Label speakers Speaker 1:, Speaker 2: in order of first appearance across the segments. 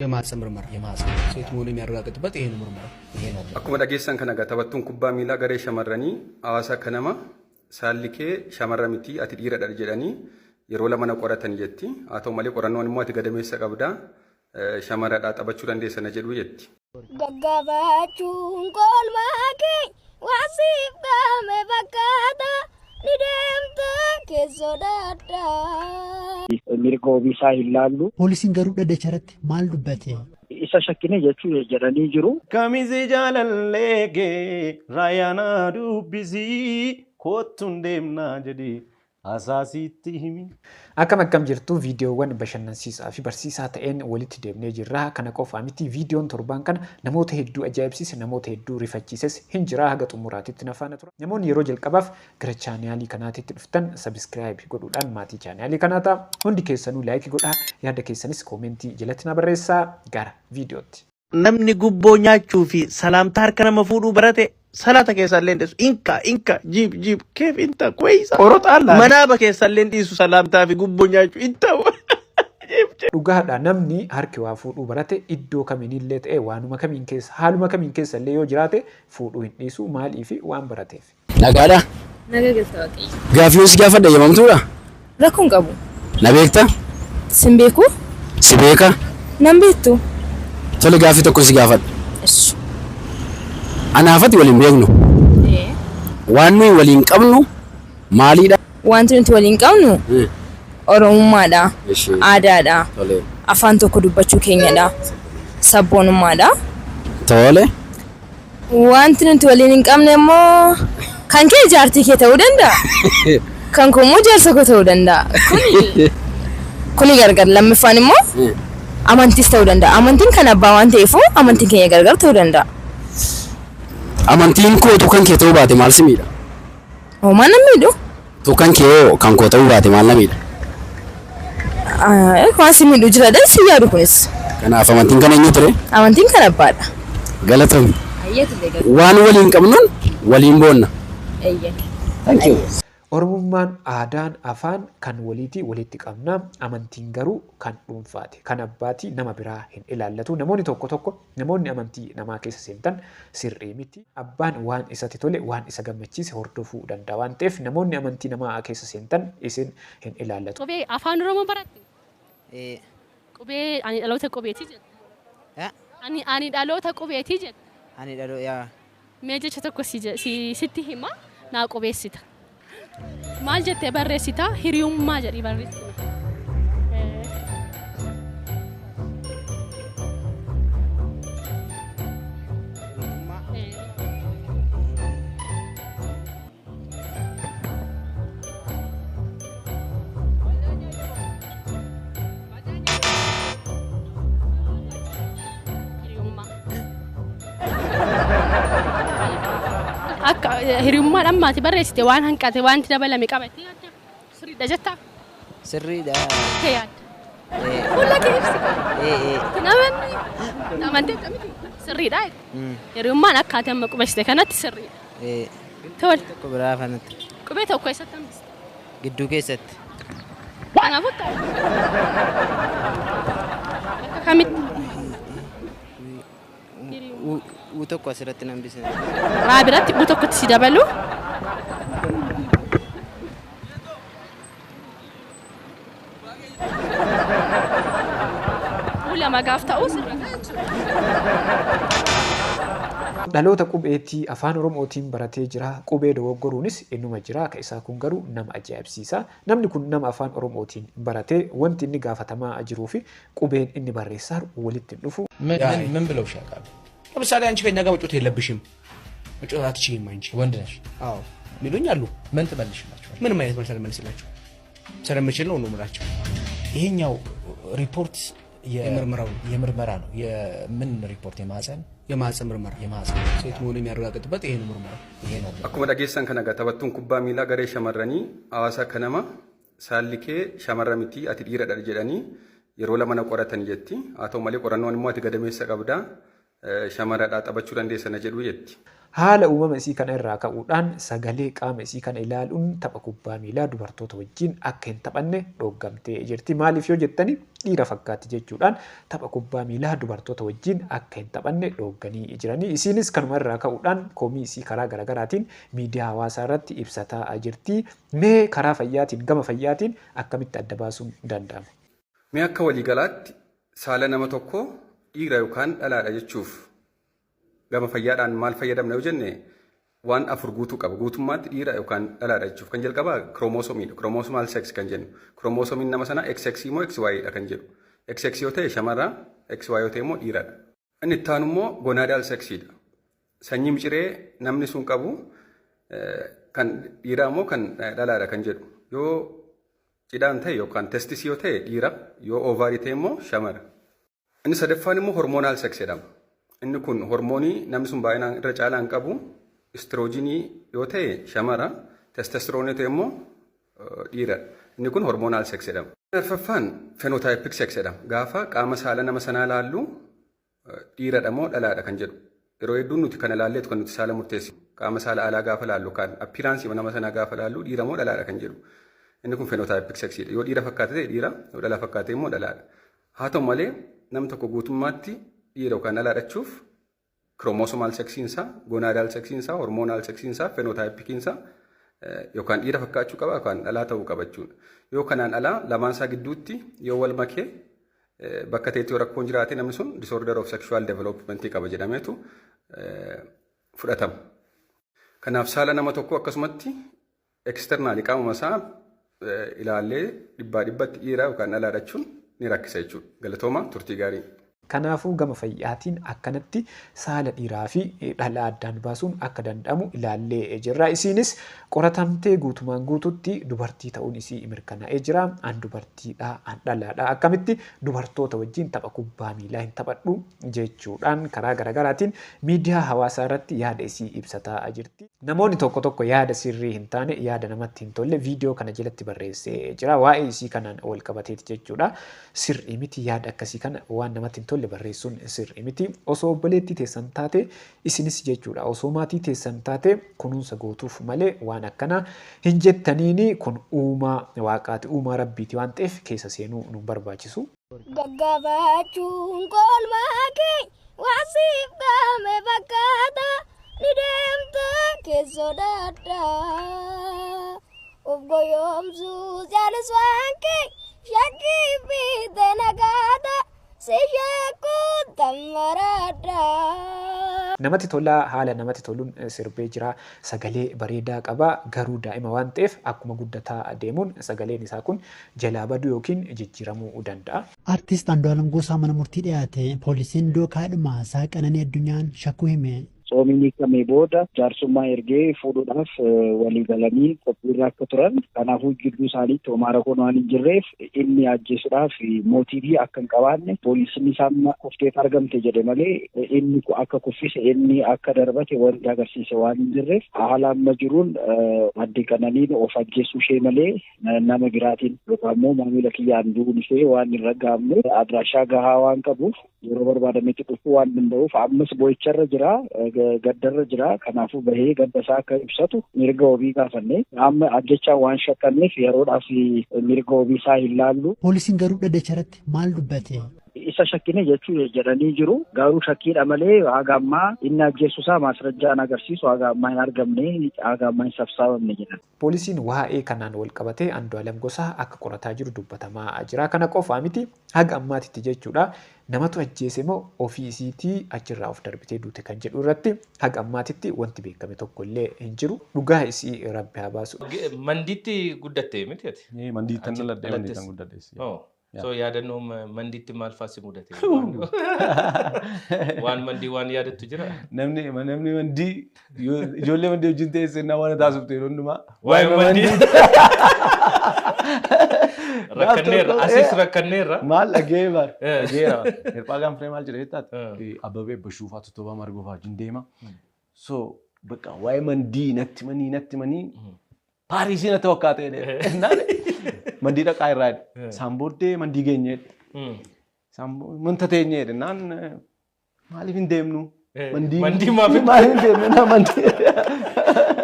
Speaker 1: የማህፀን ምርመራ
Speaker 2: የማህፀን
Speaker 1: ሴት መሆኑ የሚያረጋግጥበት ይሄ ነው ምርመራ።
Speaker 2: ይሄ ነው።
Speaker 3: Akkuma dhageessan kana egaa taphattuun kubbaa miilaa garee shamarranii Hawaasaa Kanama saalli kee shamarra miti ati dhiiradha jedhanii yeroo lama na qoratan jetti. Haa ta'u malee qorannoon immoo ati gadameessa qabda shamaradhaa taphachuu dandeessa na jedhu jetti.
Speaker 4: Gaggabaachuun kolmaa kee waasiif qaame fakkaata ni deemta keessoo dhaadhaa.
Speaker 5: Mirga ofiisaa hin laallu.
Speaker 6: Poolisiin garuu dhaddacha irratti maal dubbate?
Speaker 5: Isa shakkine jechuu jedhanii jiru.
Speaker 7: Kamisee jaalallee kee raayyaanaa dubbisii kottuun deemnaa jedhee asaasitti himi.
Speaker 8: Akkam akkam jirtu viidiyoowwan bashannansiisaa fi barsiisaa ta'een walitti deemnee jirra. Kana qofaa miti viidiyoon torban kana namoota hedduu ajaa'ibsiise namoota hedduu rifachiises hin jira haga xumuraatitti na faana tura. Namoonni yeroo jalqabaaf gara chaanaalii kanaatitti dhuftan subscribe godhuudhaan maatii chaanaalii kanaa ta'a. Hundi keessanuu like godhaa yaada keessanis koomentii jalatti na barreessaa gara viidiyootti.
Speaker 9: Namni gubboo nyaachuu fi salaamtaa harka nama fuudhuu barate salaata keessallee hin dhiisu. Inka inka jiib jiib keef inta kweessa. Manaaba keessallee hin dhiisu salaamtaa fi gubboo nyaachuu inta.
Speaker 8: Dhugaadha namni harki waa fuudhuu barate iddoo kamiinillee ta'e waanuma kamiin keessa haaluma kamiin keessa illee yoo jiraate fuudhuu hin dhiisu maalii fi waan barateef.
Speaker 10: Nagaadha.
Speaker 11: Naga galta Waaqayyo.
Speaker 10: Gaaffii si gaafadha eeyyamamtuudha.
Speaker 11: Rakkoon qabu.
Speaker 10: Na beekta?
Speaker 11: Sin beeku?
Speaker 10: Si beeka?
Speaker 11: Nan beektu.
Speaker 10: Tole gaaffii tokko si gaafadha.
Speaker 11: Ishi.
Speaker 10: Anaafati waliin beeknu. Waan nuyi waliin qabnu maaliidha?
Speaker 11: Wanti nuti waliin qabnu Oromummaadha. Aadaadha.
Speaker 10: Tole.
Speaker 11: Afaan tokko dubbachuu keenyadha. Sabboonummaadha.
Speaker 10: Tole.
Speaker 11: Wanti nuti waliin hin qabne immoo kan kee jaartii kee ta'uu danda'a. Kan koo immoo jaarsa koo ta'uu danda'a. Kuni kuni gargar lammaffaan immoo amantiis ta'uu danda'a. Amantiin kan abbaa waan ta'eef amantiin keenya gargar ta'uu danda'a.
Speaker 10: Amantiin kootu kan kee ta'uu baate maal si miidha?
Speaker 11: Homaa nan miidhu.
Speaker 10: Tu kan kee hoo kan koo ta'uu baate maal na miidha?
Speaker 11: Waan si miidhu jira dha si yaadu kunis.
Speaker 10: Kanaaf amantiin kan eenyu ture?
Speaker 11: Amantiin kan abbaadha.
Speaker 10: Galatoomi.
Speaker 11: Ayyeetillee galatoomii.
Speaker 10: Waan waliin qabnuun waliin boonna.
Speaker 11: Eeyyee.
Speaker 10: Thank you.
Speaker 8: Oromummaan aadaan afaan kan waliiti walitti qabna amantiin garuu kan dhuunfaati kan abbaati nama biraa hin ilaallatu namoonni tokko tokko namoonni amantii namaa keessa seentan sirrii miti abbaan waan isatti tole waan isa gammachiise hordofuu danda'a waan ta'eef namoonni amantii namaa keessa seentan isin hin ilaallatu.
Speaker 12: Qubee afaan Oromoo baratte? Qubee ani dhaloota qubeetii jedha. Ani dhaloota qubeetii jedha.
Speaker 13: Ani dhaloota yaa.
Speaker 12: Mee jecha tokko sitti hima naa qubeessita. Maal jettee barreessita? Hiriyummaa jedhii barreessita. Hiriyummaa. Akka hiriyummaan ammaati barreessite waan hanqate wanti dabalame qabate yaadda. Sirriidha jettaa?
Speaker 13: Sirriidha.
Speaker 12: Kee yaadda. Fuula kee ibsi. Hin amanne. Amantee miti. Sirriidha. Hiriyummaan akkaataa amma qubeessite kanatti sirriidha. Tole.
Speaker 13: Tokko biraa afaanitti.
Speaker 12: Qubee tokko eessatti hambiste?
Speaker 13: Gidduu keessatti.
Speaker 12: Kanaafuu bakka kamitti?
Speaker 13: U tokko asirratti nan hambisne.
Speaker 12: Raa biratti u tokkotti si dabalu. U lama gaaf ta'u sirriidha jechuudha.
Speaker 8: Dhaloota qubeetii afaan Oromootiin baratee jira. Qubee dogoggoruunis innuma jira. Ka isaa kun garuu nama ajaa'ibsiisa. Namni kun nama afaan Oromootiin baratee wanti inni gaafatamaa jiruu fi qubeen inni barreessaa jiru walitti hin dhufu.
Speaker 2: ምን ብለውሽ ያውቃሉ?
Speaker 1: ለምሳሌ አንቺ ከኛ ጋር መጮት የለብሽም መጮት አትችይም አንቺ
Speaker 2: ወንድ ነሽ።
Speaker 1: አዎ ሚሉኝ አሉ።
Speaker 2: ምን ትመልሽላቸዋል?
Speaker 1: ምንም አይነት መልስ አልመልስላቸው ስለምችል ነው ነው የምላቸው።
Speaker 2: ይሄኛው ሪፖርት
Speaker 1: የምርመራው ነው።
Speaker 2: የምርመራ ነው። የምን ሪፖርት? የማህፀን
Speaker 1: የማህፀን ምርመራ
Speaker 2: የማህፀን
Speaker 1: ሴት መሆኑ የሚያረጋግጥበት ይሄ ነው ምርመራ።
Speaker 2: ይሄ ነው።
Speaker 3: Akkuma dhageessan kana egaa taphattuun kubbaa miilaa garee shamarranii Hawaasaa Kanama saalli kee shamarra miti ati dhiiradha jedhanii yeroo lama na qoratan jetti. Haa ta'u malee qorannoon immoo ati gadameessa qabda Shamaradha, taphachuu dandeessa na jedhu jetti.
Speaker 8: Haala uumama isii kana irraa ka'uudhaan sagalee qaama isii kana ilaaluun tapha kubbaa miilaa dubartoota wajjin akka hin taphanne dhooggamtee jirti. Maaliif yoo jettani, dhiira fakkaatti jechuudhaan tapha kubbaa miilaa dubartoota wajjin akka hin taphanne dhoogganii jiranii. Isiinis kanuma irraa ka'uudhaan komii isii karaa garaagaraatiin miidiyaa hawaasaa irratti ibsataa jirti. Mee karaa fayyaatiin, gama fayyaatiin akkamitti adda baasuun danda'ama?
Speaker 3: Mee akka waliigalaatti saala nama tokko dhiira yookaan dhalaadha jechuuf gama fayyaadhaan maal fayyadamna yoo jenne, waan afur guutuu qaba. Guutummaatti dhiira yookaan dhalaadha jechuuf kan jalqabaa kiroomoosoomiidha. Chromosomal sex kan jennu. Kiroomoosoomiin nama sanaa XX immoo XY dha kan jedhu. XX yoo ta'e shamarra, XY yoo ta'e immoo dhiiradha. Inni itti aanu immoo gonadal sexiidha. Sanyii miciree namni sun qabu kan dhiiraa immoo kan dhalaadha kan jedhu. Yoo cidhaan ta'e yookaan testisii yoo ta'e dhiira, yoo ovary ta'e immoo shamara. Inni sadaffaan immoo hormonal sex jedhama. Inni kun hormoonii namni sun baay'inaan irra caalaan qabu estrogenii yoo ta'e shamara, testosteroonii yoo ta'e immoo dhiiradha. Inni kun hormonal sex jedhama. Arfaffaan phenotypic sex jedhama. Gaafa qaama saala nama sanaa laallu dhiiradha moo dhalaadha kan jedhu. Yeroo hedduu nuti kana laalleetu kan nuti saala murteessinu. Qaama saala alaa gaafa laallu kan appearance nama sanaa gaafa laallu dhiira moo dhalaadha kan jedhu. Inni kun phenotypic sexiidha. Yoo dhiira fakkaate ta'e dhiira, yoo dhalaa fakkaate immoo dhalaadha. Haa ta'u malee nam tokko guutummaatti dhiira yookaan dhalaadha jechuuf chromosomal sexiinsaa, gonadal sexiinsaa, hormonal sexiinsaa, phenotypiciinsaa yookaan dhiira fakkaachuu qaba yookaan dhalaa ta'uu qaba jechuudha. Yoo kanaan alaa lamaan isaa gidduutti yoo wal makee bakka ta'etti yoo rakkoon jiraate, namni sun disorder of sexual development qaba jedhameetu fudhatama. Kanaaf saala nama tokko akkasumatti externally qaamuma isaa ilaallee dhibbaa dhibbatti dhiira yookaan dhalaadha jechuun ni rakkisa jechuudha. Galatooma, turtii gaarii.
Speaker 8: Kanaafuu gama fayyaatiin akkanatti saala dhiiraa fi dhalaa addaan baasuun akka danda'amu ilaallee jirra. Isiinis qoratamtee guutumaan guututti dubartii ta'uun isii mirkanaa'ee jira. An dubartiidha, an dhalaadha. Akkamitti dubartoota wajjin tapha kubbaa miilaa hin taphadhu jechuudhaan karaa garaagaraatiin miidiyaa hawaasaa irratti yaada isii ibsataa jirti. Namoonni tokko tokko yaada sirrii hin taane, yaada namatti hin tolle viidiyoo kana jalatti barreessee jira. Waa'ee isii kanaan wal qabateeti jechuudha. Sirrii miti, yaada akkasii kana waan namatti hin tolle barreessuun sirrii miti. Osoo obboleettii teessan taate isinis jechuudha. Osoo maatii teessan taate kunuunsa gootuuf malee waan akkana hin jettaniini. Kun uumaa waaqaati, uumaa rabbiiti waan ta'eef keessa seenuu nu barbaachisu.
Speaker 4: Gaggabaachuun kolmaa kee waasiif qaame fakkaata, ni deemta keessoo dadhaa. Of goyoomsuu jaalis waan kee shakkii fiite nagaata, si sheekuu tammaradhaa.
Speaker 8: Namatti tolaa, haala namatti toluun sirbee jira. Sagalee bareedaa qaba. Garuu daa'ima waan ta'eef akkuma guddataa deemuun sagaleen isaa kun jalaa baduu yookiin jijjiiramuu danda'a.
Speaker 6: Artist Andu'aalam Gosaa mana murtii dhiyaate. Poolisiin duukaadhuma isaa Qananii Addunyaan shakkuu hime.
Speaker 5: Tsoomiin hiikamee booda jaarsummaa ergee fuudhuudhaaf walii galanii qophiirra akka turan, kanaafuu gidduu isaaniitti homaa rakkoon waan hin jirreef inni ajjeesuudhaaf motive akka hin qabaanne, poolisiin isaan kufteef argamte jedhe malee inni akka kuffise, inni akka darbate wanti agarsiise waan hin jirreef, haala amma jiruun adde Qananiin of ajjeesuu ishee malee nama biraatiin yookaan immoo maamila kiyyaan du'uun ishee waan hin raggaamne, adraashaa gahaa waan qabuuf yeroo barbaadametti dhufuu waan danda'uuf, ammas boo'icharra jira, gaddarra jira. Kanaafuu bahee gadda isaa akka ibsatu mirga wabii gaafanne. Amma ajjechaa waan shakkanneef yeroodhaaf mirga wabii isaa hin laallu.
Speaker 6: Poolisiin garuu dhaddacha irratti maal dubbate?
Speaker 5: Isa shakkine jechuu jedhanii jiru. Garuu shakkiidha malee haga ammaa inni ajjeessu isaa maasrajjaan agarsiisu haga ammaa hin argamne, haga ammaa hin sassaabamne jedhan.
Speaker 8: Poolisiin waa'ee kanaan wal qabatee Andu'aalam Gosaa akka qorataa jiru dubbatamaa jira. Kana qofaa miti, haga ammaatitti jechuudha, namatu ajjeese moo ofii isiitii achirraa of darbitee duute kan jedhu irratti haga ammaatitti wanti beekame tokko illee hin jiru. Dhugaa isii Rabbi haa baasu.
Speaker 14: Mandiitti guddatte miti ati?
Speaker 7: Mandiittan dhaladhee, mandiittan guddadhees.
Speaker 14: Oh. So yaadannoo Mandiitti maal fa'aa si mudate? Waan Mandii waan yaadattu jira?
Speaker 7: Namni Mandii ijoollee Mandii wajjin teessee na waan taasiftu yeroo hundumaa.
Speaker 14: Waa'ee Mandii. Rakkanneerra, asis rakkanneerra.
Speaker 7: Maal dhagee bar dhageera. Hirphaa Gaanfuree maal jedhee taate, Abbabee Bashuufaa, Tottobaa Margoofaa wajjin deema. So bakka waa'ee Mandii natti manii Paariisii natti fakkaate jedhee. Mandii dhaqaa irraa jedhe. Isaan booddee Mandii geenye jedhe. Isaan wanta teenye jedhe naan Maaliif hin deemnu?
Speaker 14: Mandii maaf hin-
Speaker 7: Maaliif hin deemnu? Na mandii.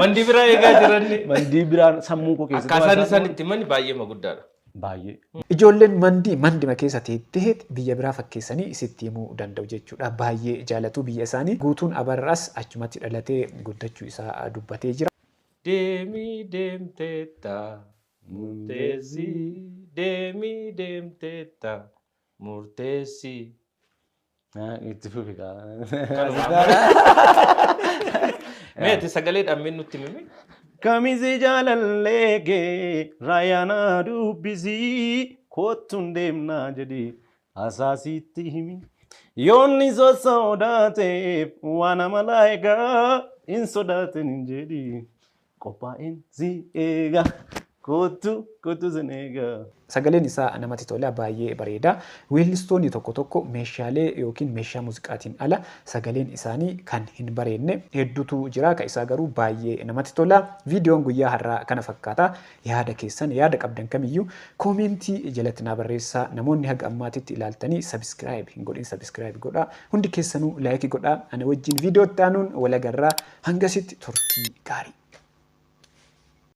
Speaker 14: Mandii biraa eegaa jiranni.
Speaker 7: Mandii biraan sammuu koo keessatti.
Speaker 14: Akkaataan isaan itti himan baay'ee guddaadha.
Speaker 7: Baay'ee.
Speaker 8: Ijoolleen mandii mandima keessa teettee biyya biraa fakkeessanii sitti himuu danda'u jechuudha. Baay'ee jaalatu biyya isaanii. Guutuun Abarraas achumatti dhalatee guddachuu isaa dubbatee jira.
Speaker 14: Deemii deemteetta murteessii deemii deemteetta murteessii.
Speaker 7: Itti fufi kaa.
Speaker 14: Mee ati sagaleedhaan mee nutti himi?
Speaker 7: Kamisii jaalallee kee raayyaanaa dubbisii kottuun deemnaa jedhi asaasitti himi. Yoonni sossodaateef waan amalaa eegaa hin sodaatin hin jedhi. Qophaa'een si eega kottu kottu sin eega.
Speaker 8: Sagaleen isaa namatti tola, baay'ee bareeda. Weellistoonni tokko tokko meeshaalee yookiin meeshaa muuziqaatiin ala sagaleen isaanii kan hin bareedne hedduutu jira. Kan isaa garuu baay'ee namatti tola. Viidiyoon guyyaa har'aa kana fakkaata. Yaada keessan, yaada qabdan kamiyyuu koomentii jalatti naa barreessaa. Namoonni haga ammaatitti ilaaltanii subscribe hin godhin subscribe godhaa. Hundi keessanuu like godhaa. Ana wajjin viidiyoo itti aanuun wal agarraa. Hangasitti turtii gaarii.